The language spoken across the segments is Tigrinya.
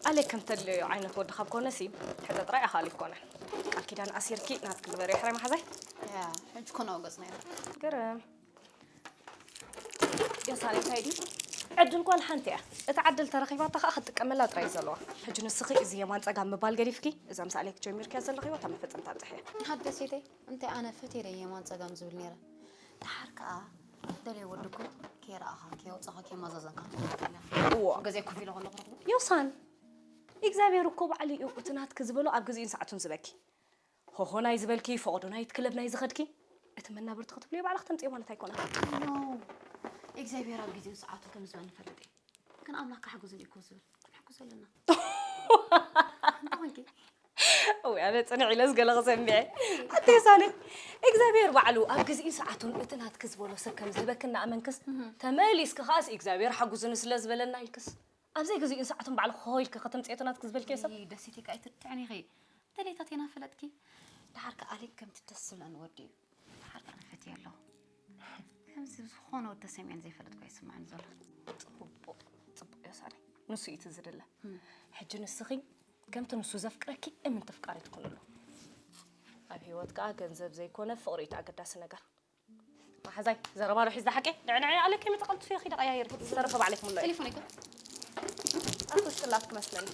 ኣሌክ ከም ተድልዮ ዓይነት ወዲ ካብ ኮነሲ ሕፀ ጥራይ ኣኻሊ ይኮነ። ቃል ኪዳን ኣሲርኪ ናትኪ ግበሪ ሕራይ መሓዛይ። ያ፣ ሕጂ ኮነ ኣውገጽ ነይሩ። ግርም። ዮሳን እንታይ ድዩ? ዕድል ጓል ሓንቲ እያ። እታ ዕድል ተረኺባታ ከኣ ክትጥቀመላ ጥራይ እዩ ዘለዋ። ሕጂ ንስኺ እዚ የማን ጸጋም ምባል ገዲፍኪ፣ እዛ ምስ ኣሌክ ጀሚርክያ ዘለኺ ህይወት ኣብ መፈጸምታ ኣብጽሕያ። ሓደሴተይ፣ እንታይ ኣነ ፈትየ ደይ የማን ጸጋም ዝብል ነይረ። ደሓር ከኣ ደልየ ወድኩም ከይረኣኻ፣ ከየውጻኻ፣ ከየማዛዘንካ። እዎ። ገዜ ኮፍ ኢለ ከለኹ ረኽቦ። ዮሳን፣ እግዚኣብሔር እኮ ባዕሉ እዩ እቲ ናትኪ ዝበሎ ኣብ ግዜኡን ሰዓቱን ዝበኪ። ሆሆ ናይ ዝበልኪ፣ ፈቐዶ ናይቲ ክለብ ናይ ዝኸድኪ፣ እቲ መናብርቲ ክትብልዮ ባዕልኺ ተምጽዮ ማለት ኣይኮነን። ኖ፣ እግዚኣብሔር ኣብ ግዜኡን ሰዓቱን ከም ዝበኒ ፈልጥ እየ። ግን ኣምላኽ ክሕግዙኒ እኮ ዝብል፣ ክንሕግዞ ኣለና። እንታይ ኮንኪ? እውይ፣ ኣነ ጽንዕ ኢለስ ገለ ክሰምዐ። ኣቲ ዮሳነ፣ እግዚኣብሔር ባዕሉ ኣብ ግዜኡን ሰዓቱን እቲ ናትኪ ዝበሎ ሰብ ከም ዝህበኪ እናኣመንክስ፣ እህ። ተመሊስኪ ከኣስ እግዚኣብሔር ሓጉዙኒ ስለ ዝበለና ኢልክስ፣ ኣብ ዘይግዜኡን ሰዓቱን ባዕልኺ ሆሆ ኢልኪ ከተምጽዮ እቲ ናትኪ ዝበልክዮ ሰብ? እይ፣ ደሴተይ ከኣ ኣይትርትዕኒ ኢኺ። ደሌታተይ ናፈለጥኪ። ደሓር ከኣ ኣሌክ ከምቲ ደስ ዝብለኒ ወዲ እዩ። ደሓር ከኣ ኣነ ፈትየ ኣለኹ። ከምዚ ዝኾነ ወዲ ተሰሚዐኒ ዘይፈልጥ እኳ ይስምዓኒ ዘሎ። ጽቡቕ፣ ጽቡቕ ዮሳነ። ንሱ እዩ እቲ ዝድለ። እም። ሕጂ ንስኺ ከምቲ ንሱ ዘፍቅረኪ እምንቲ ፍቃሪት ኩንሉ። ኣብ ህይወት ከኣ ገንዘብ ዘይኮነ ፍቕሪ እዩ እቲ ኣገዳሲ ነገር። መሓዛይ፣ ዘረባ ዶ ሒዝና ሓቂ? ንዕንዕ ኣለኪ፣ መተቐልጥፊ ኺደ ቀያይር። ዝተረፈ ባዕለይ ክምሎ እየ። ቴሌፎን ይከ? ኣቶ ሽቅላት ክመስለኒ።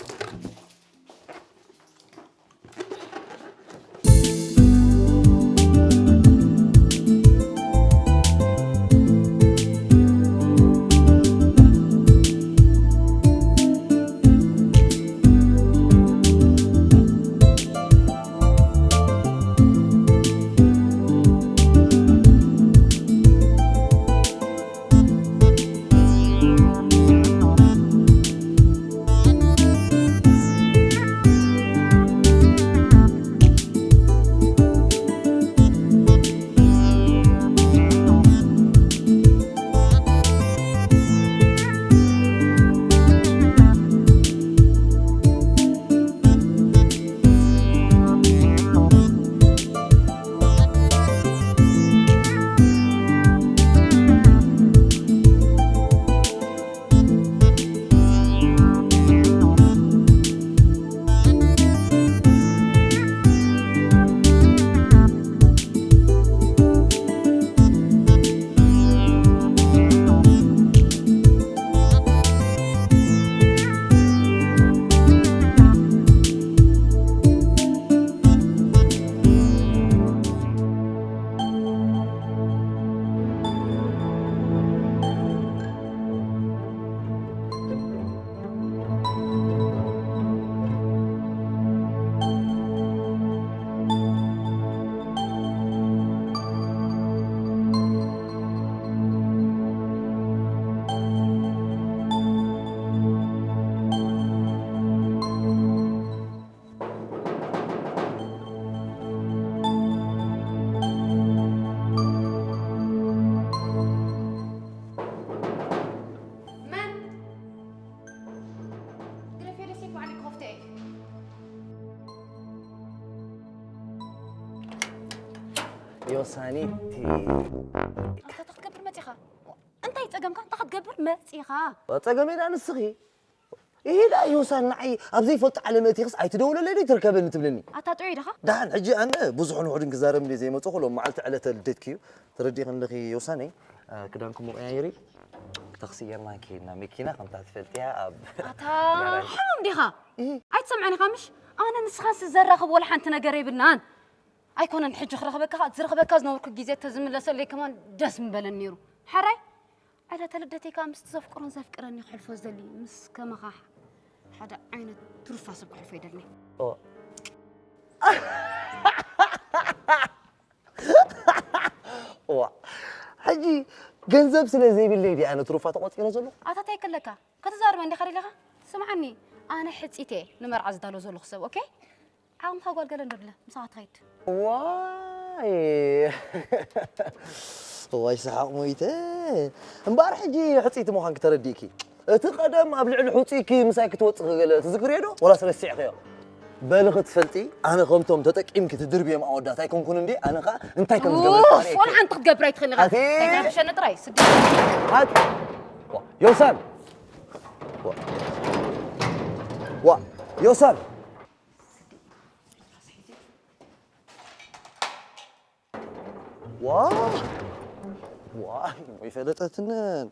መን? ግደፍዮ ደሴት ባዕለይ ክኸፍቶ እየ። ዮሳኒቲ። ኣታ እንታይ ክትገብር መጺኻ? እንታይ ጸገምካ? እንታይ ክትገብር መጺኻ? ጸገመይ ደኣ ንስኺ። ይሄ ደኣ ዮሳን ንዓይ ኣብ ዘይፈልጦ ዓለም ኣእቲኽስ ኣይትደውለለይ ዶ ትርከበኒ ትብለኒ? ኣታ ጥዑይ ዲኻ? ደሓን ሕጂ ኣነ ብዙሕን ውሑድን ክዛረብ እንድየ ዘይመጽኹ፣ ሎም መዓልቲ ዕለተ ልደትኪ እዩ። ተረዲእኺ ኣለኺ ዮሳነይ፣ እ፣ ክዳንኩም ቀያይሪ፣ ታክሲ ጌርና ከይድና፣ መኪና ከምታ ትፈልጥያ ኣብ ኣታ ጋራጅ። ሕሙም ዲኻ? እህ። ኣይትሰምዐን ኢኻ ምሽ? ኣነ ንስኻንስ ዘራኽብ ወላ ሓንቲ ነገር የብልናን። ኣይኮነን ሕጂ ክረኽበካ፣ ዝረኽበካ ዝነበርኩ ግዜ ተዝምለሰለይ ከማን ደስ ምበለን ነይሩ። ሕራይ? ዕለተ ልደተይ ከኣ ምስቲ ዘፍቅሮን ዘፍቅረኒ ክሕልፎ ዝደሊ ምስ ከማኻ ሓደ ዓይነት ትሩፋ ሰብ ክሕልፎ ይደሊ። ኦ። ዋ፣ ሕጂ ገንዘብ ስለ ዘይብለይ ድየ ኣነ ትሩፋ ተቖጺረ ዘለኹ? ኣታ እንታይ ክለካ? ከተዛርበ እንዲኻ ደሊኻ? ስምዓኒ፣ ኣነ ሕጺት እየ ንመርዓ ዝዳሎ ዘለኹ ሰብ፣ ኦኬ? ዓቕምኻ ጓል ገለ እንዶ ብለ፣ ምሳኻ ትኸይድ። ዋይ። ዋይ ሰሓቕ ሞይተ። እምበኣር ሕጂ ሕጽይቲ ምዃንኪ ተረዲእኪ። እቲ ቀደም ኣብ ልዕሊ ሕጹይኪ ምሳይ ክትወጽኺ ገለ ትዝክርዮ ዶ? ወላስ ረሲዕክዮ? በሊ ክትፈልጢ፣ ኣነ ከምቶም ተጠቂምኪ ትድርብዮም ኣወዳት ኣይኮንኩን እንዴ? ኣነ ኸኣ እንታይ ከም ዝገበርኩ ኡፍ፣ ኣርእየኪ። ወላ ሓንቲ ክትገብር ኣይትኽእልን ኢኻ። ኣቲ- እንታይ ትረብሸኒ ጥራይ፣ ስዲ። ኣቲ- ዋ፣ ዮሳን። ዋ። ዋ ዮሳን ዋ ዋ ይፈለጠትንን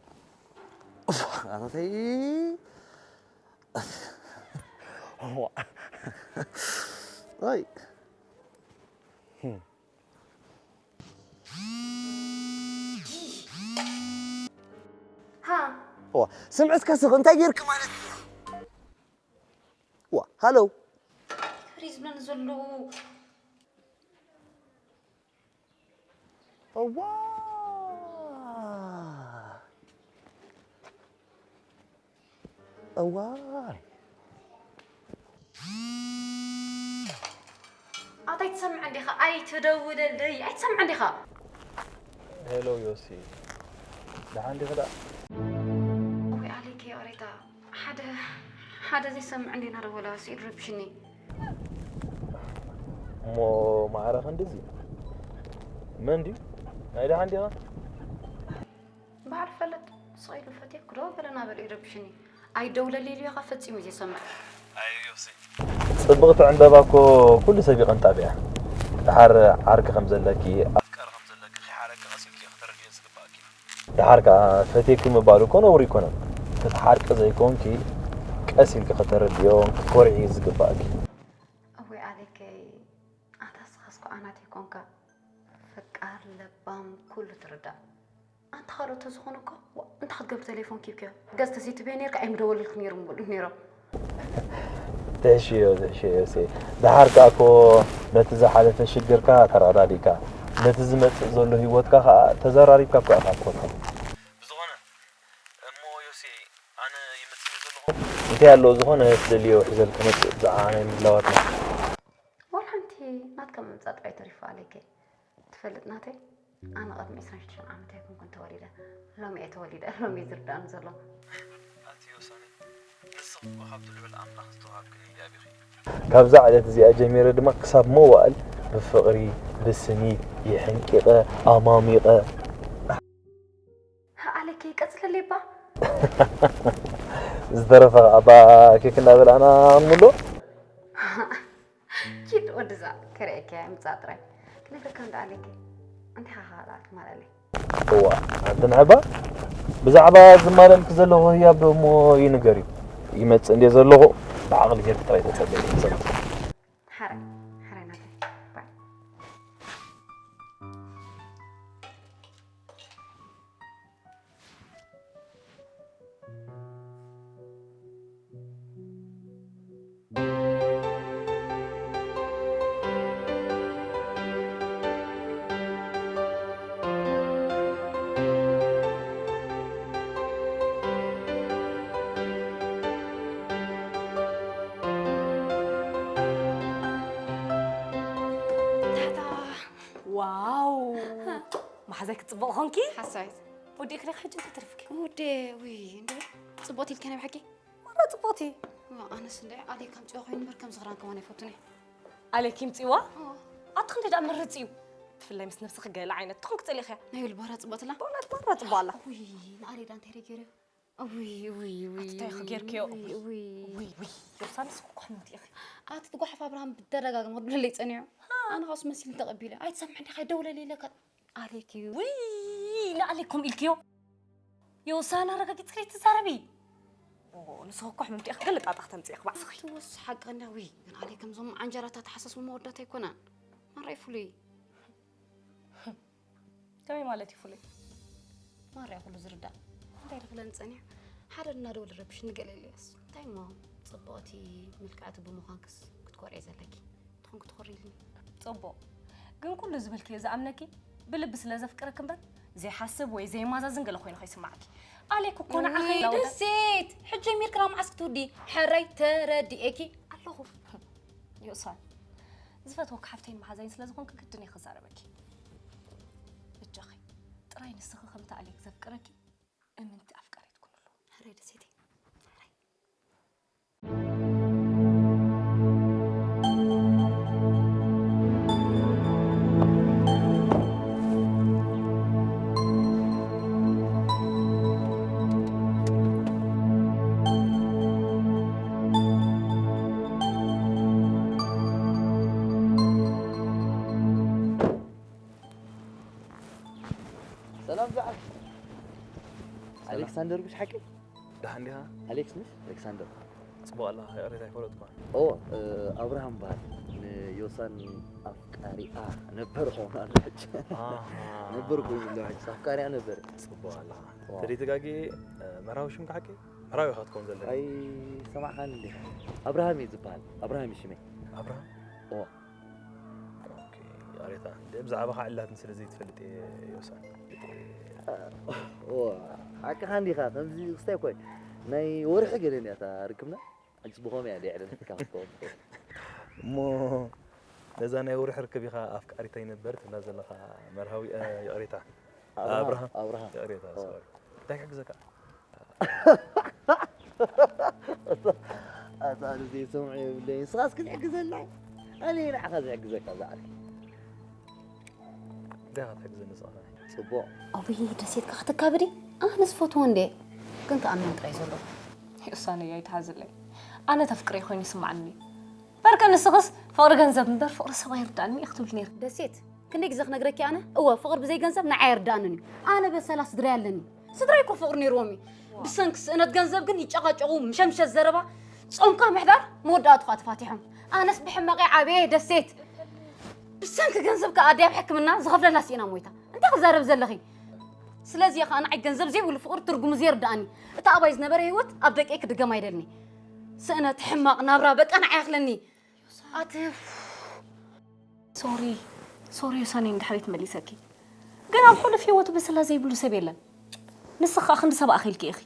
ኣተይ ዋ ኣይ ሃ ዋ ስምዒ እስከ ስኽ እንታይ ጌርክ ማለት ዋ ሃሎ ፍሪዝ ምን ዘለዉ እዋ እዋ ኣታይ ትሰምዕ እንዲኻ ኣይትደውለለይ ኣይትሰምዕ እንዲኻ ሄሎ ዮሲ ደሓን ዲኺ ደኣ ወይ ኣሌክ ይቕሬታ ሓደ ሓደ ዘይሰምዕ እንዲ እናደወለ ስኢድ ረብሽኒ እሞ ማዕረ ክንድዚ መን ድዩ ናይ ደሓን ዲኻ በዓል ፈለጥ ስቕ ኢሉ ፈትየኩ ዶ ገለ ናበለ ይረብሽኒ ኣይደውለለይ ኢሉ ኢኻ ፈጺሙ ዘይሰምዕ ኣይ ዮሲ ጽብቕቲ ዕምበባ እኮ ኩሉ ሰብ ይቐንጣብ እያ ደሓር ዓርኪ ከም ዘለኪ ኣፍቃሪ ከም ዘለኪ ከይሓረቂ ቀስ ኢልኪ ክትረድዮ ዝግባእኪ እዩ ደሓር ከኣ ፈትየኪ ምባሉ እኮ ነውሪ ኣይኮነን ክትሓርቂ ዘይኮንኪ ቀስ ኢልኪ ከተረድዮን ክትኮርዒ እዩ ዝግባእኪ እወ ኣሌከይ ኣታ ስኻስ ኮዓናት ኣይኮንካ ፈቃር ለባም ኩሉ ትርዳእ ኣንታ ካልኦት ተዝኾኑ እኮ ዋእ እንታይ ክትገብር ተሌፎንኪ ሂብክዮ ገጽ ተዘይትህብዮ ኔርካ ኣይምደወለልኩ ኔሩ ምበሉ ኔሮም። ትሕሽዮ ትሕሽዮ ዮሴ፣ ደሓር ከኣ እኮ ነቲ ዝሓለፈ ሽግርካ ተረዳዲእካ፣ ነቲ ዝመጽእ ዘሎ ህይወትካ ከኣ ተዘራሪብካ እኮ ኢኻ ትፈትሖ። ብዝኾነ እሞ ዮሴ፣ ኣነ ይመጽእ ዘለኹ። እንታይ ኣሎ ዝኾነ ትደልዮ ሒዘልካ መጽእ ብዛዕባ ናይ ምድላዋትና። ዋላ ሓንቲ ናትካ ምምጻእ ጥራይ ተሪፉ ኣለይከ። ትፈልጥ ናተይ፣ ኣነ ቅድሚ ዕስራን ሽዱሽተን ዓመት ኣይኮንኩን ተወሊደ፣ ሎሚ እየ ተወሊደ፣ ሎሚ እዩ ዝርዳእኒ ዘሎ። ኣቲ ዮሳኒ፣ ንስኺ እኮ ካብቲ ልዑል ኣምላኽ ዝተዋሃብኪ ነቢይ ኢኺ። ካብዛ ዕለት እዚኣ ጀሚረ ድማ ክሳብ መዋእል ብፍቕሪ፣ ብስኒት፣ የሕንቂቐ፣ ኣማሚቐ። ኣሌከይ ቀጽለለይ እባ። ዝተረፈ ከኣ እባ ኬክ እናበላዕና ንብሎ። ኪድ ወድዛ ክርእየካ እየ ምጻእ ጥራይ ክነግረካ እንዳ ኣለኪ እንታይ ኢኻ ደኣ ትማለለይ እዋ ኣንቲ ንዕባ ብዛዕባ ዝማለልኪ ዘለኹ ህያብ ዶ እሞ ይንገር እዩ ይመጽእ እንድየ ዘለኹ ብዓቕሊ ጌርኪ ጥራይ ተጸበዪ ሰላም ሓራይ ሓራይ ናተይ ባይ ዋው መሓዛይ ክትፅቡቕ ኾንኪ ሓሳዊት ወዲእኪ ዲኺ ሕጂ እንታይ ተሪፍኪ ውዴ ውይ እንደ ፅቡቕቲ ኢልኪ ናይ ብሓቂ ማራ ፅቡቕቲ ኣነስ እንደ ኣሌክ ኣምፅኦ ኮይኑ እምበር ከምዚ ክዳን ከማን ኣይፈቱን እየ ኣሌክ ይምፅእዋ ኣቲ ክንደይ ደኣ መርፅ እዩ ብፍላይ ምስ ነብስኺ ገለ ዓይነት ትኾንኪ ፀሊእኽያ ናይ ውልባራ ፅቡቕትላ በእውነት ማራ ፅቡቕ ኣላ ውይ ንኣሌ ዳ እንታይ ገይረዮ ውይ ውይ ውይ ኣቲ እንታይ ኢኺ ጌርክዮ ውይ ውይ ውይ ውይ ዮሳንስ እኮ ሕምንቲ ኢኺ ኣቲ ትጓሓፍ ኣብርሃም ብተደጋጋሚ ክድብለለይ ጸኒሑ ኣነ ካብስ መሲልኒ ተቐቢለ ኣይትሰምዕን ዲኻ ይደውለለይ ኢለካ ኣሌክ እዩ ውይ ንኣሌኩም ኢልክዮ ዮሳን ኣረጋጊጽ ከይትዛረቢ ንስኺ እኮ ሕምንቲ ኢኺ ገለ ጣጣ ክተምጽኢ ኢኺ ባዕስኺ ትወስኺ ሓቂ እንዳ ውይ ግን ኣሌ ከምዞም ዓንጀራታት ሓሰስ መወዳእታ ኣይኮነን ማራ እዩ ፍሉይ ከመይ ማለት እዩ ፍሉይ? ማርያ ኩሉ ዝርዳእ እንታይ ኢሉ ክለኒ ጸኒሑ ሓደ እናደወለ ረብሽኒ ገለ ኢለዮስ እንታይ እሞ ጽብቕቲ ምልክዕቲ ብምዃንክስ ክትኮርዒ ዘለኪ ትኹን ክትኾሪ ኢልኒ ጽቡቕ ግን ኩሉ ዝበልክዮ ዝኣምነኪ ብልቢ ስለ ዘፍቅረኪ እምበር ዘይሓስብ ወይ ዘይማዛዝን ገለ ኮይኑ ከይስማዓኪ ኣሌክ እኮ ንዓኺ ደሴት ሕጂ ጀሚርክና መዓስ ክትውዲ ሕረይ ተረዲኤኪ ኣለኹ ዮሳን ዝፈትወኪ ሓፍተይን መሓዛይን ስለ ዝኾንኪ ግድን እየ ክዛረበኪ በጃኺ ጥራይ ንስኺ ከምቲ ኣሌክ ዘፍቅረኪ እምንቲ ኣፍቃሪት ኩንሉ ሕረይ ደሴተይ ኣሌክሳንደር ምሽ ሓቂ? ደሓን ዲኻ? ኣሌክስ ምሽ? ኣሌክሳንደር። ጽቡቕ ኣላ፣ ይቕሬታ ኣይፈለጥኳን። ኦ፣ እ፣ ኣብርሃም በሃል። ንዮሳን ኣፍቃሪኣ ነበር ክኸውን ኣሎ ሕጂ። ኣሃ። ነበር ኮይኑ ኣሎ ሕጂ። ኣፍቃሪኣ ነበር። ጽቡቕ ኣላ። ዋው። ተደይ ተጋጊ፣ እ፣ መራዊ ሽምካ ሓቂ? መራዊ ኢኻ ትኸውን ዘለኒ። ኣይ፣ ሰማዕካኒ እንዲኻ። ኣብርሃም እዩ ዝበሃል። ኣብርሃም እዩ ሽመይ። ኣብርሃም? ኦ። ኦኬ፣ ይቕሬታ። እንደ ብዛዕባኻ ዕላትን ስለ ዘይትፈልጥ እየ፣ ዮሳን። ኦ፣ ሓቅኻ እንዲኻ። ከምዚ ክስታይ ኮይ። ናይ ወርሒ ገለ እንዲያ እታ ርክብና። ሕጅስ ብኸመይ እያ ደይ ዕለለትካ ክትከውን ትኽእል? እሞ ነዛ ናይ ወርሒ ርክብ ኢኻ ኣፍቃሪተይ ነበር ትብላ ዘለኻ መርሃዊ፣ እ፣ ይቕሬታ። ኣብርሃም፣ ኣብርሃም። ይቕሬታ፣ ኦ። ሶሪ። እንታይ ክሕግዘካ? ኣታ ኣነ ዘይሰምዖ የብለይ። ንስኻስ ክትሕግዘና? ኣነ ንዓኻ ዝሕግዘካ ዝዓርኪ። እንታይ ኢኻ ትሕግዘኒ ንስኻ? ጽቡቕ። ኣውይ ደሴትካ ክትካብዲ ኣነ ዝፈትዎ እንዴ ግን ክኣምን ጥራይ ዘሎ። ውሳነ እያ ይትሓዝለይ። ኣነ ተፍቅሬ ኮይኑ ይስምዓኒ። በርከ ንስኽስ ፍቕሪ ገንዘብ እምበር ፍቕሪ ሰብ ኣይርዳእኒ ኢኽ ትብል ነይር። ደሴት ክንደይ ግዜ ክነግረኪ ኣነ እወ ፍቕሪ ብዘይ ገንዘብ ንዓይ ኣይርዳእንን እዩ። ኣነ በሰላ ስድራይ ኣለኒ። ስድራይ እኮ ፍቕሪ ነይርዎም እዩ። ብሰንኪ ስእነት ገንዘብ ግን ይጨቓጨቑ ምሸምሸት ዘረባ ጾምካ ምሕዳር መወዳእትኻ ተፋቲሖም። ኣነስ ብሕመቐይ ዓብየ ደሴት ብሰንኪ ገንዘብ ከኣ ኣደይ ኣብ ሕክምና ዝኸፍለላ ስኢና ሞይታ። እንታይ ክዛረብ ዘለኺ? ስለዚ እየ ከኣ ንዓይ ገንዘብ ዘይብሉ ፍቕሪ ትርጉሙ ዘይርድኣኒ። እቲ ኣባይ ዝነበረ ህይወት ኣብ ደቀይ ክድገም ኣይደልኒ። ስእነት ሕማቕ ናብራ በቃ ንዓይ ኣኽለኒ። ኣቲ ሶሪ ሶሪ ዮሳኔ ንድሕሪት መሊሰኪ። ግን ኣብ ሕሉፍ ህይወቱ በሰላ ዘይብሉ ሰብ የለን። ንስኺ ከኣ ክንዲ ሰብ ኣኺልኪ ኢኺ።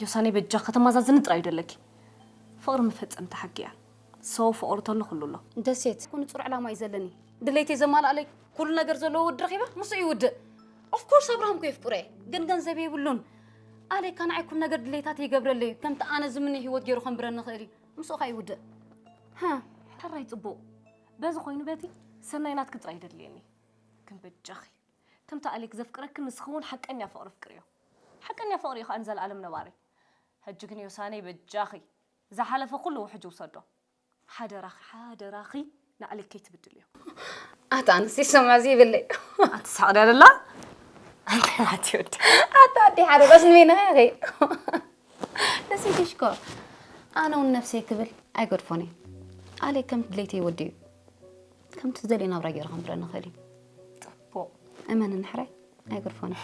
ዮሳኔ በጃ ከተማዛዝኒ ጥራይ እዩ ደለኪ። ፍቕሪ መፈጸምታ ሓቂ እያ። ሰው ፍቕሪ ተሎ ኩሉ ኣሎ። ደሴት ኩ ንጹር ዕላማ እዩ ዘለኒ። ድሌተይ ዘማልኣለይ ኩሉ ነገር ዘለዎ ወዲ ረኺበ ምስኡ ይውድእ። ኦፍኮርስ ኣብርሃም ኮ የፍቅሮ እየ ግን ገንዘብ የብሉን። ኣሌካ ንዓይ ኩሉ ነገር ድሌታት ይገብረለይ እዩ። ከምቲ ኣነ ዝምነ ህይወት ገይሩ ከንብረኒ ይኽእል እዩ። ምስኡ ካ ይውድእ። ሃ ሕራይ ጽቡቕ። በዚ ኮይኑ በቲ ሰናይ ናትኪ ጥራይ ደድልየኒ። ግን በጃኺ ከምቲ ኣሌክ ዘፍቅረኪ ንስኺ እውን ሓቀኛ ፍቕሪ ፍቅርዮ። ሓቀኛ ፍቕሪ እዩ ከኣ ንዘለኣለም ነባሪ። ሕጂ ግን ዮሳነይ በጃኺ ዝሓለፈ ኩሉ ውሕጅ ውሰዶ። ሓደራኺ ሓደራኺ ንኣሌክ ከይትብድልዮ። ኣታ ኣነስ ይሰምዖ ዘይብለይ። ኣትስሕቕ ድያ ደላ? ኣንታይ ናት ይወድ። ኣታ ኣዲ ሓደ ረስኒ ሜና ያኺ። ደስ ይትሽኮ። ኣነ እውን ነፍሰይ ክብል ኣይገድፎን እየ። ኣሌክ ከም ድሌተይ ወዲ እዩ። ከምቲ ዝደልዮ ናብራ ገይሩ ከንብረኒ ይኽእል እዩ። ጽቡቕ። እመንኒ ሕራይ ኣይገድፎን እየ።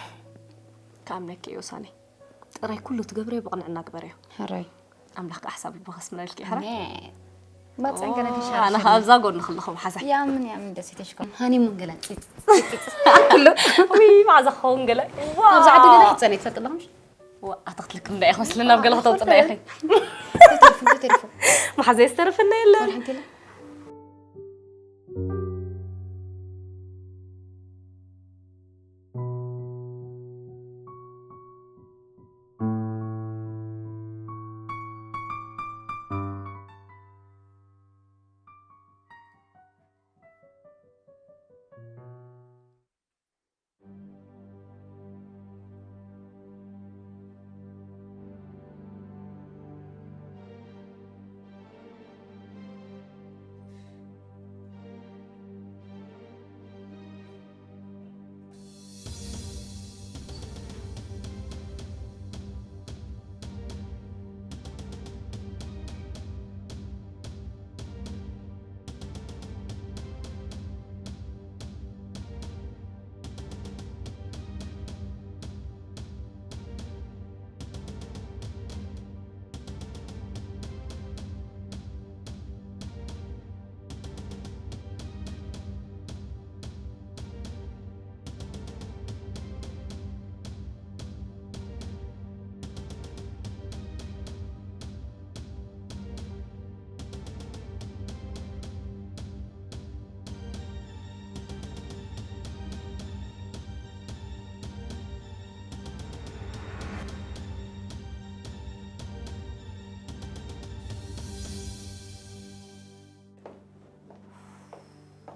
ክኣምነኪ እየ ውሳኔ። ጥራይ ኩሉ ትገብርዮ ብቕንዕና ግበርዮ። ሕራይ። ኣምላኽ ከዓ ሓሳብ ልቡ ከስምረልኪ እዩ ሕራይ። ባፅዕን ገለ ኣነ ከዓ ኣብዛ ጎኒ ከለኹ መሓዛይ። ያምን ያምን ደስ ይተሽኮ። ሃኒሙን ገለ ፂፅ ኩሉ ውይ መዓዛ ክኸውን ገለ። ኣብዚ ዓዲ ገለ ክትፀኒ ትፈልጥ ኣለኹ ምሽ? ኣታ ክትልክም እንዳ ኢኹ መስለና ኣብ ገለ ከተውፅና ኢኺ። ተሪፉ ተሪፉ። መሓዘይ ዝተርፍና የለን። ሓንቲ ኢለ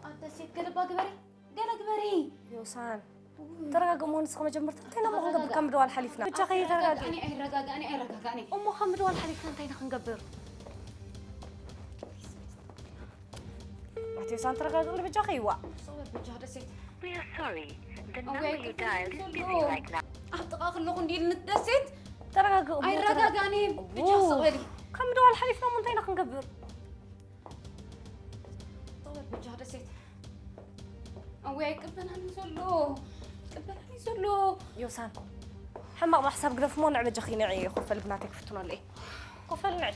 ኣንተ ሴት ገለባ ግበሪ፣ ገለ ግበሪ። ዮሳን ተረጋግእ። እሞ ንስኺ መጀመርታ እንታይ ነሞ ክንገብር ካብ ምድዋል ሓሊፍና? ብቻ ከይተረጋግእ። ኣነ ኣይረጋጋእኒ ኣይረጋጋእኒ። እሞ ካብ ምድዋል ሓሊፍና እንታይ ኢና ክንገብር? ኣቲ ዮሳን ተረጋግእ ብቻ ከይዋ። ሶበት ብቻ ደሴት We are sorry. The Oh, number wait, you it's dialed is so busy low. right now. ኣብ ጥቓ ከለኹ እንዲልኒ ደሴት። ተረጋግኡ እሞ፣ ኣይረጋጋን እየ። ተረጋግኡ። ብቻ ስቕ በሊ። ካብ ምድዋል ሓሊፍና እሞ እንታይ ኢና ክንገብር? ስቕ በል ብቻ ደሴት። ኣወይ ኣይቅበላን እዩ ዘሎ። ይቅበላን እዩ ዘሎ። ዮሳን፣ ሕማቕ ምሕሳብ ግደፍ እሞ ንዕ በጃኺ ንዒ፣ ኮፍ በሊ ብናተይ ክፍትኖ ኣለይ። ኮፍ በሊ ንዒ።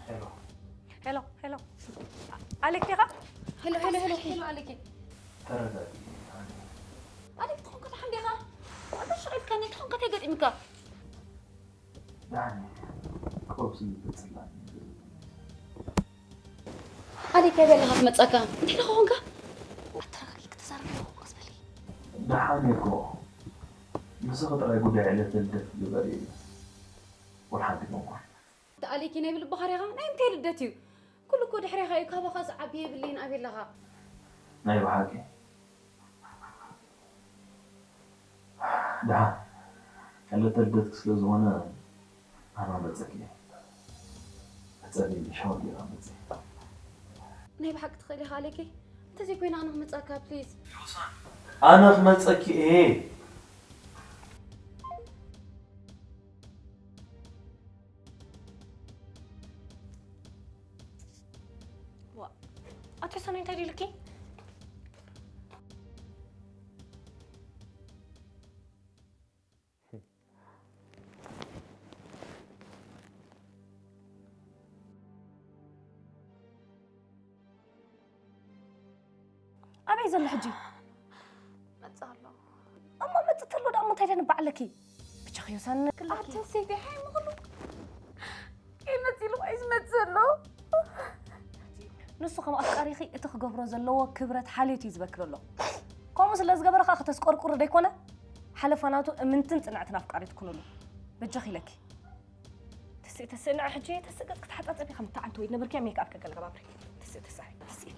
ሄሎ። ሄሎ፣ ሄሎ። ኣሌክ ዲኻ? ሄሎ፣ ሄሎ፣ ሄሎ፣ ሄሎ፣ ኣሌክ። ተረጋጊ፣ ሃኒ። ኣሌክ፣ ትኾንካ ደሓን ዲኻ? ኣታ ሽቕ ኢልካኒ፣ ትኾንካ እንታይ ገጢምካ? ዳኒ፣ ቀውሲ ይፈጽም። ኣሌክ፣ ከበለኻ ትመጻካ? እንታይ ደኻ ኾንካ? ኣተረጋጊ፣ ክትዛረብ ኣለኹ፣ ቀስ በሊ። ደሓን እየ እኮ። ንስኺ ጥራይ ጉዳይ ዕለተ ልደት ግበሪ። ወላ ሓንቲ መጓ። ኣታ ኣሌክ፣ ናይ ብልብኻ ዲኻ? ናይ ምንታይ ልደት እዩ? ኩሉ እኮ ድሕሬኻ እዩ፣ ካባኻ ዝዓቢ የብለይን፣ ኣበይ ኣለኻ? ናይ ብሓቂ? ደሓን፣ ዕለተ ልደትኪ ስለ ዝኾነ ኣነ ክመጸኪ እየ። ሕጸቢ፣ ሻወር ጌርካ መጺ። ናይ ብሓቂ ትኽእል ኢኻ ኣሌኬ። እንተዘይኮይነ ኣነ ክመጻካ ፕሊዝ። ኣነ ክመጸኪ እየ። ዋ፣ ኣቲ ሰናይ እንታይ ድልኪ? ኣበይ ዘሎ ሕጂ? መጽእ ኣሎ። እሞ መጽእ ተሎ ደኣ እሞ እንታይ ደንባዕ ኣለኪ? ብቻኺ ዮሳን ክለኪ። ኣቲ ሰይቲ ሓይ ምኽሉ። ከይመጽእ ኢሉ እዩ ዝመጽእ ዘሎ። ንሱ ከም ኣፍቃሪኺ እቲ ክገብሮ ዘለዎ ክብረት ሓልዮት እዩ ዝበኪ ዘሎ። ከምኡ ስለ ዝገበረ ኸኣ ክተስቆርቁሪ ደይኮነ፣ ሓለፋ ናቱ እምንትን ጽንዕትን ኣፍቃሪት ኩኑሉ። በጃኺ ኢለኪ። ተስእ፣ ተስእ፣ ንዓ ሕጂ ተስእ፣ ገጽ ክትሓጻጸቢ ከም ትዓንት ወይ ነበርኪ ሜክ ኣፕ ከገለ ገባብሪ። ተስእ፣ ተስእ፣ ተስእ።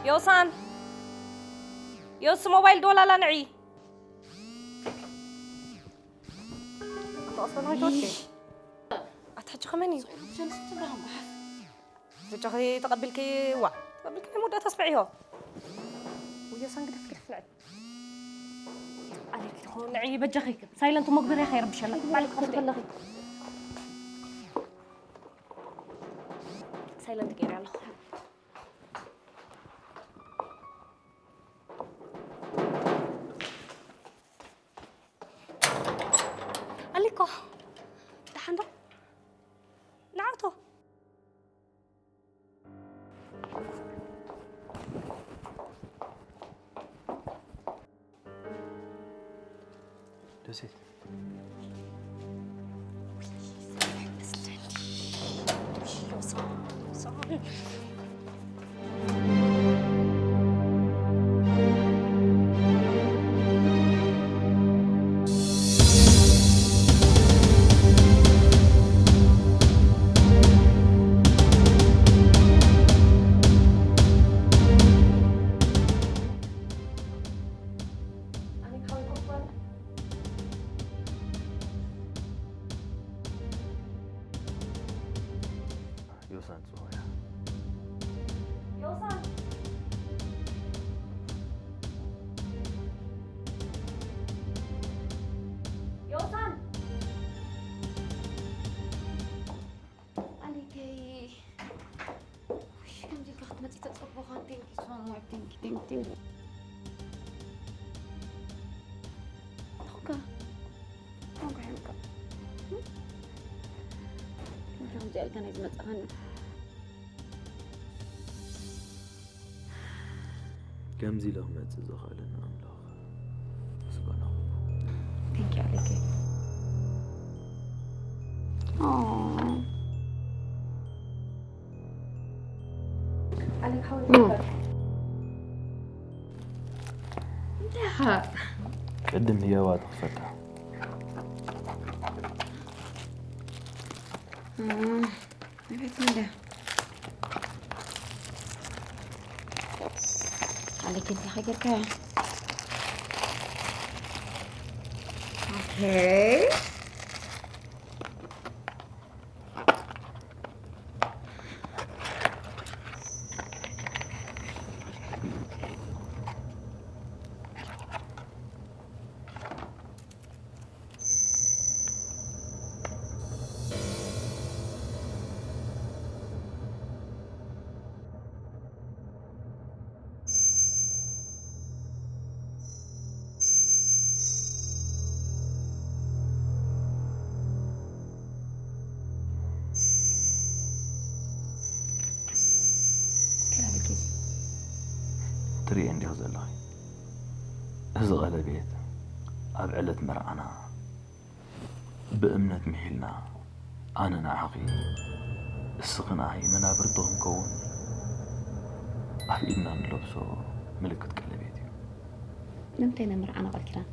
ዮሳን፣ ዮስ ሞባይል ዶላላ ንዒ። ተቐስበና ወይ ተወድቂ? ኣታ ሕጂ ከመን እዩ? ብጃኺ ተቐቢልኪ፣ ዋ፣ ተቐቢልኪ ናይ መወዳእታ ኣስምዕዮ። ውዮ ሰንግደፍ ግደፍ ንዒ። ኣሌክ ትኾን ንዒ በጃኺ። ሳይለንት መግበርያ ከይረብሸና። ባዕልክ ትኸዲ ከለኺ። ሳይለንት ገይረ ኣለኹ። ኣሊኮ፣ ደሓን ዶ? ንዓቶ። ደሴት። ዮሳን ጽሆያ። ቲንግ ቲንግ። ኦካ። ኦካ፣ ኦካ። ከምዚ ኢልካ ናይ ዝመጻኻኒ። ከምዚ ኢለ ክመጽእ ዘኽኣለኒ ኣምላኽ ምስጋና ይኹን። Thank you, ኣሌክ። ኦ። ኣሌክ ሓወይ፣ እንታይ ኢኻ? ቅድም ህያባ ትኽፈታ። እም፣ ኣቤት እንደ። ኣሌክ፣ እንታይ ጌርካያ? ኦኬ። ካልእ ግዜ። ትርእየ እንዲኺ ዘለኺ፣ እዚ ቀለቤት ኣብ ዕለት መርዓና ብእምነት ምሒልና፣ ኣነ ንዓኺ፣ እስኺ ንዓይ መናብርቲ ክንከውን ኣብ ኢድና እንለብሶ ምልክት ቀለቤት እዩ። ንምንታይ ናይ መርዓና ቃል ኪዳን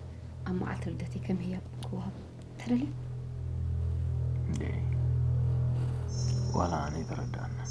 ኣብ መዓልቲ ልደተይ ከም ህያብ ክወሃብ ተደልዩ? እንዴ፣ ዋላ ኣነ ኣይተረድኣንን።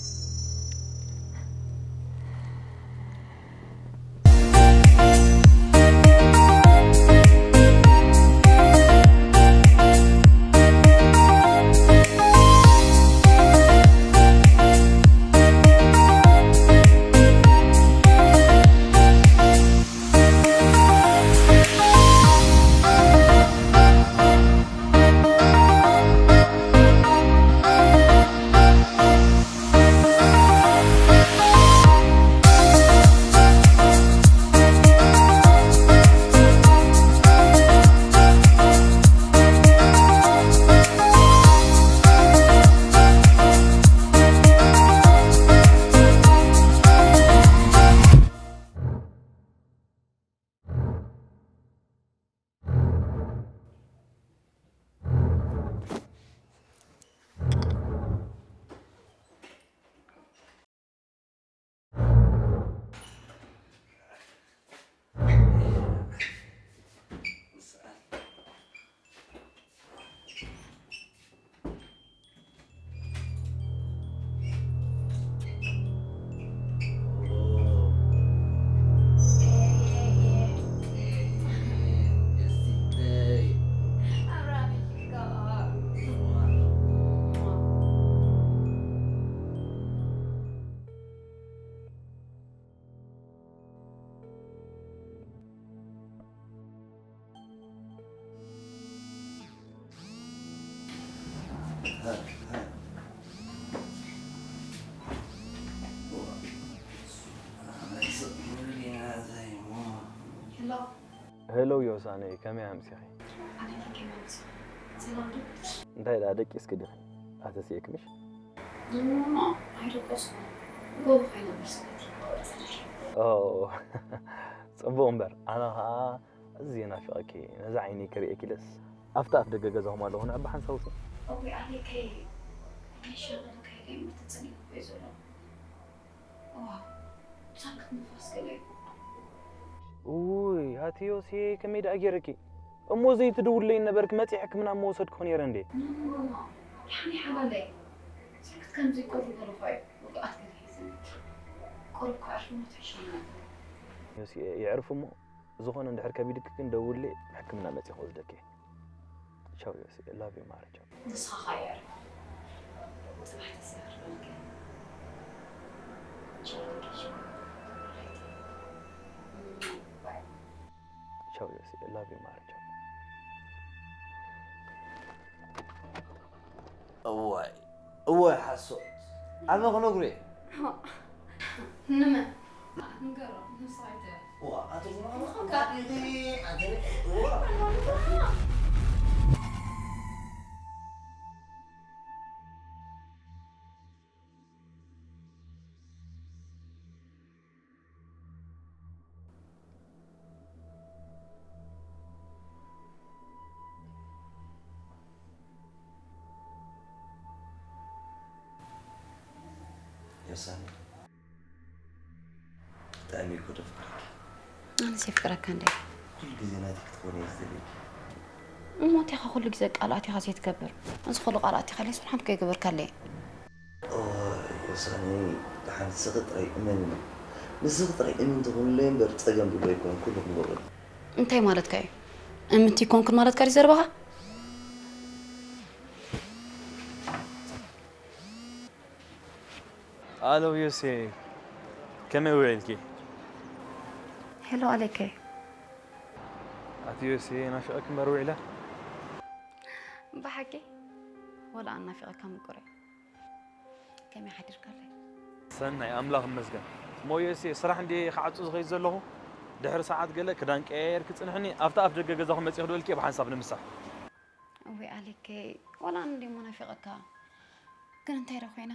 ሄሎ። ሄሎ ዮሳነይ፣ ከመይ ኣምሲኺ? ኣነኪ ከመይ ኣምሲኺ? ሰላም ዶ? እንታይ ደኣ ደቂስኪ ዲኺ? ኣተሲእክምሽ? ኖ፣ ኖ፣ ኖ፣ ኣይደቀስኩን። ጎቦ ከይነ መርሰት። ኦ፣ ጽቡቕ እምበር፣ ኣነ ኸኣ ኣዝየ ናፊቐኪ። ነዛ ዓይነይ ክርእየኪ ኢለስ ኣብቲ ኣፍ ደገ ገዛኹም ኣለኹ፣ ንዕባ ሓንሳብ ውጽእ። እወ፣ ኣሌከይ፣ ናይ ሸቕል ከይደ እሞ ተጸኒኹ እየ ዘሎ። ዋው፣ ሳክት ንፋስ ገለ እዩ። እውይ፣ ኣቲ ዮሴ፣ ከመይ ደኣ ገይረኪ? እሞ ዘይትድውለይ ነበርኪ፣ መጺአ ሕክምና እሞ ወሰድኩኺ ነይረ እንዴ? ኖ፣ ኖ፣ ኖ፣ ኖ። ደሓን እየ ሓላለይ። ሳክት ከምዚ ቁሪ ገለ እኳ እዩ፣ ውግኣት ገለ ሒዝኒ። ቁሩብ ከዕርፍ እሞ ትሕሸኒ ነበር። ዮሴ፣ የዕርፍ እሞ፣ ዝኾነ እንድሕር ከቢድኪ ግን ደውልለይ፣ ሕክምና መጺአ ክወስደኪ እየ። ቻው ዮሴ፣ ላቭ ዩ ማር፣ ቻው። ንስኻ ኸኣ የዕርፍ። ጽባሕ ተስፋ ክህበልካ። ቻው፣ ቻው። ባይ። ቻው ዮሴ፣ ላቭ ዩ ማር፣ ቻው። እዋይ፣ እዋይ ሓሶት። ኣነ ክነግሮ እየ። ንመን? ንገሮ፣ ንስኻ ኣይተ- ዋ ኣቶ ዝማማ ንስኻ እንታይ ኢኺ? ኣንተ ዋ ዮሳኒ ብጣዕሚ እኮ ደፍቅረኪ። ኣነስ የፍቅረካ እንደ ኩሉ ግዜ ናተይ ክትኮኒ እየ ዝደልየኪ። እሞ እንታይ ኢኻ ኩሉ ግዜ ቃል ኣቲኻ ዘይትገብር? እዚ ኩሉ ቃል ኣቲኻለይ ስብሓን ከይገበርካለይ። ኦ ዮሳኒ ደሓን ንስኺ ጥራይ እመንኒ። ንስኺ ጥራይ እምንቲ ኩንለይ እምበር ጸገም ብሎ ኣይኮነን ኩሉ ክንገብሮ ኢና። እንታይ ማለትካ እዩ? እምንቲ ይኮንኩን ማለትካ ድዩ ዘረባኻ? ኣሎ ዮሴ፣ ከመይ ውዒልኪ? ሄሎ ኣሌከይ። ኣቲ ዮሴ ናፊቐኪ እምበር ውዒለ። ብሓቂ ወላ ኣናፊቐካ ምቁር እየ። ከመይ ሓዲርካለይ? ሰናይ ኣምላኽ ይመስገን። እሞ ዮሴ ስራሕ እንድየ ክዓጹ ዝኸይድ ዘለኹ ድሕሪ ሰዓት ገለ ክዳን ቀያየርኪ ጽንሕኒ፣ ኣብቲ ኣፍ ደገ ገዛኹም መጺኹ ድበልኪ ብሓንሳብ ንምሳሕ። እወ ኣሌከይ፣ ወላ ኣነ እንድየ መናፊቐካ። ግን እንታይ ዶ ኮይነ?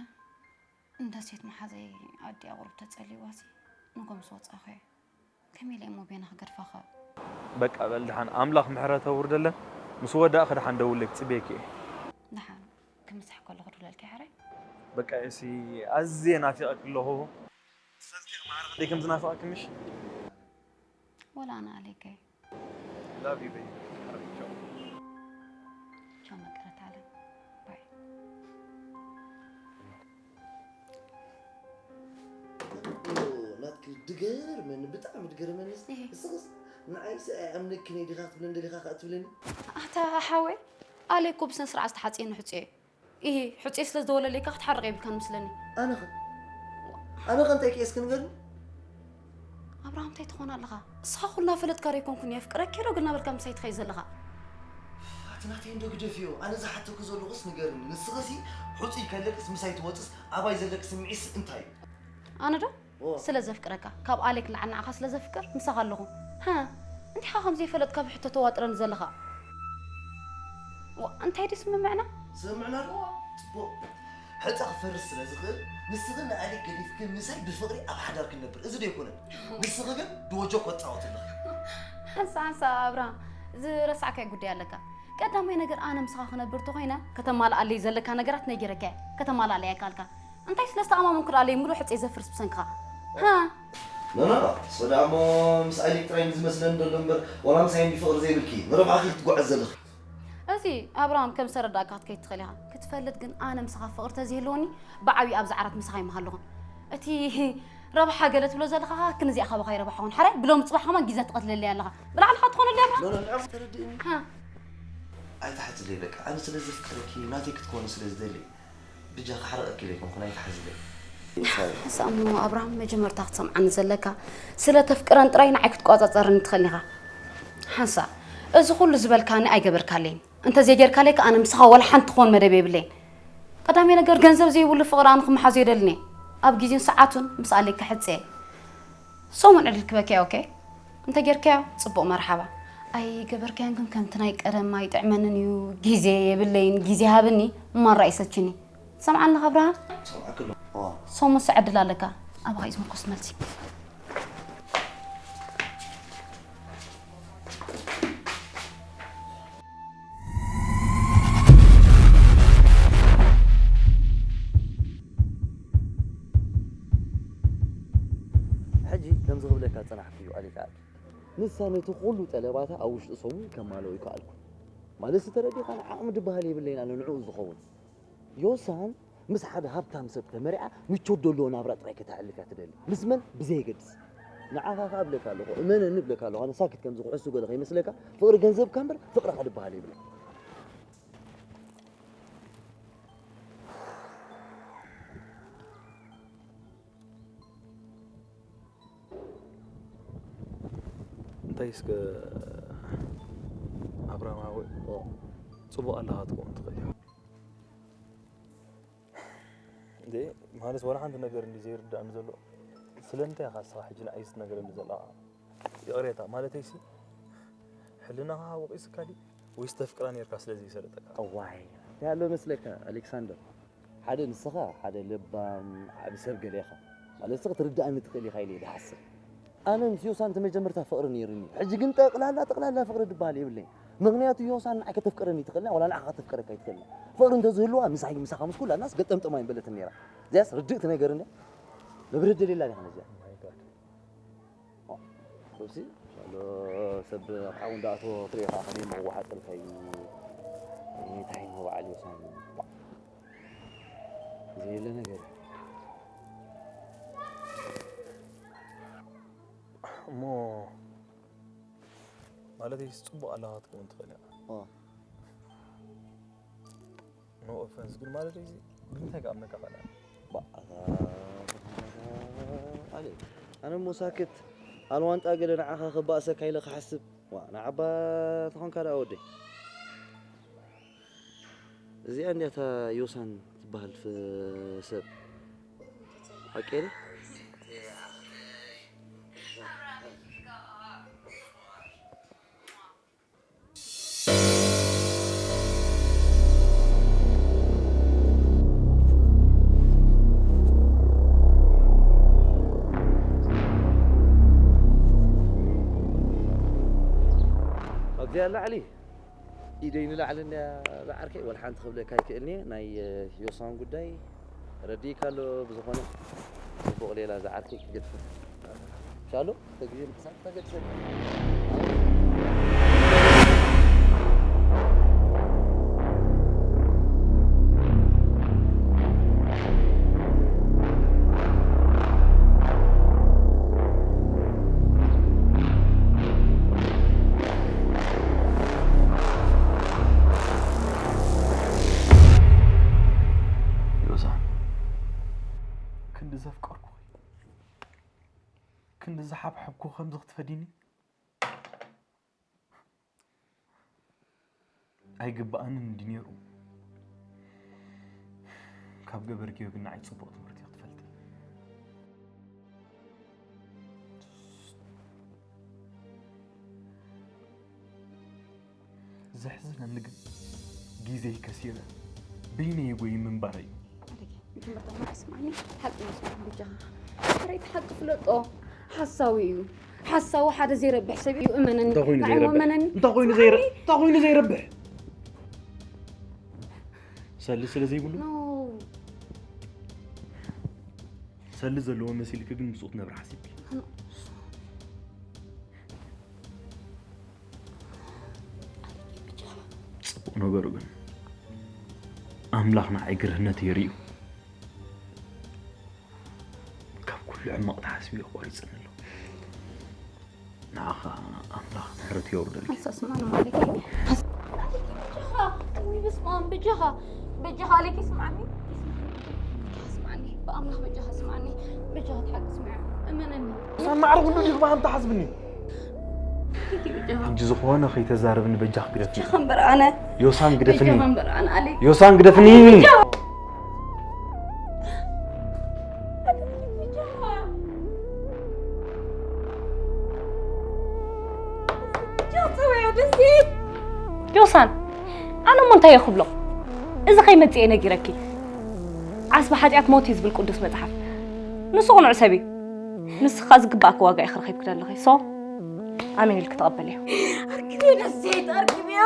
እንዳ ሴት መሓዘይ ኣዲኣ ቁሩብ ተጸልይዋሲ ንጎ ምስ ወጻኹ እየ። ከመይ ኢለ እሞ ቤና ክገድፋኸ? በቃ በል ደሓን ኣምላኽ ምሕረት ኣውርደለን። ምስ ወዳእኺ ደሓን ደውለይ ክጽበየኪ እየ። ደሓን ክምሳሕ ከለኹ ድውለልኪ ሓራይ። በቃ እሲ ኣዝየ ናፊቐኪ ኣለኹ። ትፈልጢ ማዕረ ክንደይ ከም ዝናፍቐኪ ምሽ? ወላ ኣነ ኣሌከይ። Love you baby. ሓራይ ቻው። ቻው መቀረት ዓለም። ባይ። ናትኪ ድገርመኒ ብጣዕሚ ድገርመኒ። እህ። እስኽስ ንዓይሲ ኣይኣምነኪን እየ ዲኻ ክትብለኒ ደሊኻ ከኣ ትብለኒ። ኣታ ሓወይ ኣሌ እኮ ብስነ ስርዓት ዝተሓጽየኒ ሕጹየ እዩ። ኢሂ ሕጹየ ስለ ዝደወለለይ ከኣ ክትሓርቕ የብልካን ምስለኒ። ኣነኸ ኣነኸ እንታይ ክየ እስኪ ንገርኒ። ኣብርሃም እንታይ ትኾን ኣለኻ? እስኻ ኩልና ፈለጥካ ዶ ኣይኮንኩን የፍቅረኪ ዶ ግን እናበልካ ምሳይ ትኸይድ ዘለኻ? ኣቲ ናተይ እንዶ ግደፍዮ። ኣነ ዝሓተኩ ዘለኹስ ንገርኒ። ንስኽሲ ሕጹይ ከለክስ ምሳይ ትወጽስ ኣባይ ዘለክ ስምዒስ እንታይ እዩ? ኣነ ዶ ኦ። ስለ ዘፍቅረካ ካብ ኣሌክ ንላዕሊ ንዓኻ ስለ ዘፍቅር ምሳኻ ኣለኹ። ሃ እንዲኻ ከም ዘይፈለጥካ ብሕቶ ተዋጥረኒ ዘለኻ? ዋ እንታይ ድዩ ስምምዕና? ስምምዕና ኣለዋ። ጽቡቕ። ሕጻ ክፈርስ ስለ ዝኽእል ንስኺ ንኣሌክ ገዲፍኪ ምሳይ ብፍቕሪ ኣብ ሓዳር ክንነብር እዚ ዶ ኣይኮነን? ንስኺ ግን ድወጆ ኮጻወት ኣለኺ። ሓንሳ ሓንሳ ኣብርሃም ዝረሳዕካይ ጉዳይ ኣለካ። ቀዳማይ ነገር ኣነ ምሳኻ ክነብር ተኾይነ ከተማልኣለይ ዘለካ ነገራት ነጊረካ እየ። ከተማልኣለይ ኣይካልካ። እንታይ ስለ ዝተኣማመንኩ ደኣ ለይ ምሉእ ሕጸይ ዘፍርስ ብሰንክኻ? ሃ ኖ ኖ ኖ እሱ ደኣ እሞ ምስ ኣሌክ ጥራይ ዝመስለኒ ዘሎ እምበር ዋላ ምሳይ እንዲ ፍቕሪ ዘይብልኪ ንረብሓኺ ክትጓዓዝ ዘለኺ። እዚ ኣብርሃም ከም ዝተረዳእካ ክትከይድ ትኽእል ኢኻ ክትፈልጥ ግን ኣነ ምሳኻ ፍቕሪ ተዘይህልወኒ ብዓብዪ ኣብዚ ዓራት ምሳኻ ይመሃለኹን እቲ ረብሓ ገለ ትብሎ ዘለኻ ክንዚኣ ካባኻ ይረብሓኹን ሓራይ ብሎም ፅባሕ ከማን ግዜ ትቐትለለይ ኣለኻ ብላዕልኻ ትኾነለይ ኣብርሃም ኖ ኖ ኖ ተረድእኒ። ሃ ኣይትሓዝለይ በቃ ኣነ ስለ ዘፍቅረኪ ናተይ ክትኮኒ ስለ ዝደሊ ብጃ ክሓርቐኪ ኢለ ኣይኮንኩን ኣይትሓዝለይ። ንሳ እሞ ኣብርሃም መጀመርታ ክትሰምዓኒ ዘለካ ስለ ተፍቅረን ጥራይ ንዓይ ክትቆፃፀርኒ ትኽእል ኢኻ ሓንሳ እዚ ኩሉ ዝበልካኒ ኣይገበርካለይን እንተዘይጌርካለይ ከኣ ኣነ ምሳኻ ዋላ ሓንቲ ክኾን መደብ የብለይን ቀዳማይ ነገር ገንዘብ ዘይብሉ ፍቕሪ ኣነ ክመሓዞ የደልን እየ ኣብ ግዜን ሰዓቱን ምስ ኣለይ ክሕጽ እየ ሰሙን ዕድል ክበኪያ ኦኬ እንተ ጌርካዮ ጽቡቕ መርሓባ ኣይገበርካዮን ግን ከምቲ ናይ ቀደም ኣይጥዕመንን እዩ ግዜ የብለይን ግዜ ሃብኒ ማራ ይሰችኒ ትሰምዓኒ ኣለኻ ኣብርሃም ሰምዓኪ ኣለኹ። እዋ። ሰሙን ሰ ዕድል ኣለካ ኣባኻ እዩ ዝምርኮስ መልሲ ሕጂ ከምዚ ክብለካ ዝጸናሕኩ እዩ ኣሊክ ዓቢ። ንሳ ነቲ ኩሉ ጠለባታ ኣብ ውሽጢ ሰሙን ከማልኦ ኣይከኣልኩን። ማለትሲ ተረዲእካኒ ዓቕሚ ዝበሃል የብለይን ኣነ ንዕኡ ዝኸውን። ዮሳን ምስ ሓደ ሃብታም ሰብ ተመሪዓ ምቾት ዘለዎ ናብራ ጥራይ ከተሕልፍ እያ ትደሊ። ምስ መን ብዘየገድስ። ንዓኻ ከኣ እብለካ ኣለኹ፣ እመነኒ እብለካ ኣለኹ፣ ኣነ ሳክት ከምዚ ኩዕሶ ገለ ከይመስለካ፣ ፍቕሪ ገንዘብካ እምበር ፍቕርኻ ዝበሃል የብላን። እንታይ እስከ ኣብርሃም ሓወይ ጽቡቕ ኣለኻ ትኸውን ትኽእል ኢኻ እንዴ ማለት ዋላ ሓንቲ ነገር እንዲ ዘይርዳእኒ ዘሎ ስለምንታይ ኢኻ ንስኻ ሕጂ ንዓይ እዚ ትነግረኒ ዘለኻ? ይቕሬታ፣ ማለተይሲ፣ ሕልናኻ ወቒሱካ ድዩ? ወይስ ተፍቅራ ኔርካ ስለ ዘይሰለጠካ? እዋይ፣ እንታይ ኣሎ መስለካ ኣሌክሳንደር? ሓደ ንስኻ ሓደ ለባም ዓቢ ሰብ ገለ ኢኻ። ማለት ንስኻ ክትርድኣኒ ትኽእል ኢኻ ኢለ እየ ዝሓስብ። ኣነ ምስ ዮሳን እቲ መጀመርታ ፍቕሪ ነይሩኒ። ሕጂ ግን ጠቕላላ፣ ጠቕላላ ፍቕሪ ዝበሃል የብለይን። ምኽንያቱ ዮሳን ንዓይ ከተፍቅረኒ ትኽእል እያ፣ ዋላ ንዓኻ ከተፍቅረካ ኣይትኽእልን እያ። ፍቕሪ እንተዝህልዋ ምሳይ፣ ምሳኻ ምስ ኩላናስ ገጠምጠም ኣይምበለትን ነይራ። እዚኣስ ርድእቲ ነገር እንድያ። መብርሂ ደልየላን ኢኻ ነዚኣ። My God። ኦ፣ ሶሲ፣ ሻሎ ሰብ ሓው እንዳኣተወ ክትሪኦ ከኣ ከመይ ምቕዋሓጠልካ እዩ። እንታይ እሞ በዓል ዮሳን። ዘየለ ነገር እዩ። እሞ ማለተይ ጽቡቕ ኣለኻ ክትከውን ትኽእል ኢኻ። ኦ። No offense ግን ማለተይ እዚ ብምንታይ ክኣምነካ ኸእል? ባእ፣ ኣለ። ኣነ እሞ ሳክት ኣልዋንጣ ገለ ንዓኻ ክባእሰካ ኢለ ክሓስብ። ዋ፣ ንዓባ ተኾንካ ደኣ ወደይ። እዚኣ እንድያ እታ ዮሳን ትበሃል ፍ-፣ ሰብ። ሓቂ ድዩ? ኣብዚኣ ላዕሊ ኢደይ ንላዕሊ እንድያ ዝዓርከይ፣ ወላ ሓንቲ ክብለካ ኣይክእልን እየ። ናይ፣ እ፣ ዮሳን ጉዳይ ረዲእካ ኣሎ። ብዝኾነ ጽቡቕ ሌላ ዝዓርከይ ክገድፈ። ሻሎ፣ ተግዜ ምሳት ተገድፈ። ዮዛን፣ ክንዲ ዘፍቀርኩኺ፣ ክንዲ ዝሓብሓብኩ ከምዚ ክትፈዲኒ ኣይግብኣንን እንዲ ነይሩ። ካብ ገበርክዮ ግን ንዓይ ጽቡቕ ትምህርቲ ክትፈልጢ። ዘሕዝነኒ ግን ግዜይ ከሲረ በይነይ ጎይ ምንባረይ እዩ። ኣደይ፣ መጀመርታ ንዓይ ስምዓኒ፣ ሓቂ መስማዕ በጃኻ። ሕራይ እቲ ሓቂ ፍለጦ። ሓሳዊ እዩ። ሓሳዊ ሓደ ዘይረብሕ ሰብ እዩ፣ እመነኒ። እንታይ ኮይኑ ንዓይ ዘይረብሕ? እመነኒ። እንታይ ኮይኑ ዘይረ-፣ ስምዓኒ። እንታይ ኮይኑ ዘይረብሕ? ሰሊ ስለ ዘይብሉ? ኖ። ሰሊ ዘለዎ መሲልኪ ግን ምስኡ ትነብሪ ሓሲብኪ። ኖ። ጽቡቕ ነገሩ ግን ኣምላኽ ንዓይ ግርህነት የርእዩ። ካብ ኩሉ ሕማቕ ተሓስብዮ ቆሪጽኒ ኣሎ። ንዓኻ ኣምላኽ ምሕረቱ የውርደልኪ። ሓንሳእ ስምዓኒ ማለተይ። በጃኻ፣ ወይ በስመ ኣብ፣ በጃኻ፣ በጃኻ ኣሌክ ስምዓኒ። በጃኻ ስምዓኒ። ብኣምላኽ በጃኻ ስምዓኒ። በጃኻ ትሓቂ ስምዓ። እመነኒ። ሳብ ማዕረ ኩሉ ዲኹ ብሃም ተሓስብኒ። ሕጂ ዝኾነ ከይተዛርብኒ በጃኽ ግደፍኒ። በጃኻ እምበር ኣነ። ዮሳን ግደፍኒ። በጃኻ እምበር ኣነ ኣሌክ። ዮሳን ግደፍኒ። በጃኻ። ዮሳን፣ ኣነ እሞ እንታይ እየ ክብሎ? እዚ ከይመጽእ እየ ነጊረኪ። ዓስቢ ሓጢኣት ሞት እዩ ዝብል ቅዱስ መጽሓፍ። ንሱ ቅኑዕ ሰብ እዩ። ንስኻ ዝግባእኪ ዋጋ ኢኺ ረኺብኪ ዘለኺ። ሶ፣ ኣሜን ኢልኪ ተቐበልዮ። ኣርክብዮ ደሴት፣ ኣርክብዮ።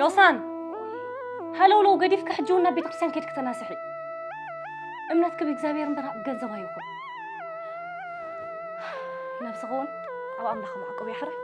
ዮሳን፣ ሃለውለው ገዲፍኪ ሕጂ እውን ናብ ቤተ ክርስቲያን ከይድኪ ተናስሒ። እምነትኪ ብእግዚኣብሔር እምበር ኣብ ገንዘብ ኣይኹን። ነብስኺ እውን ኣብ ኣምላኽ መዕቆብያ ሕራይ።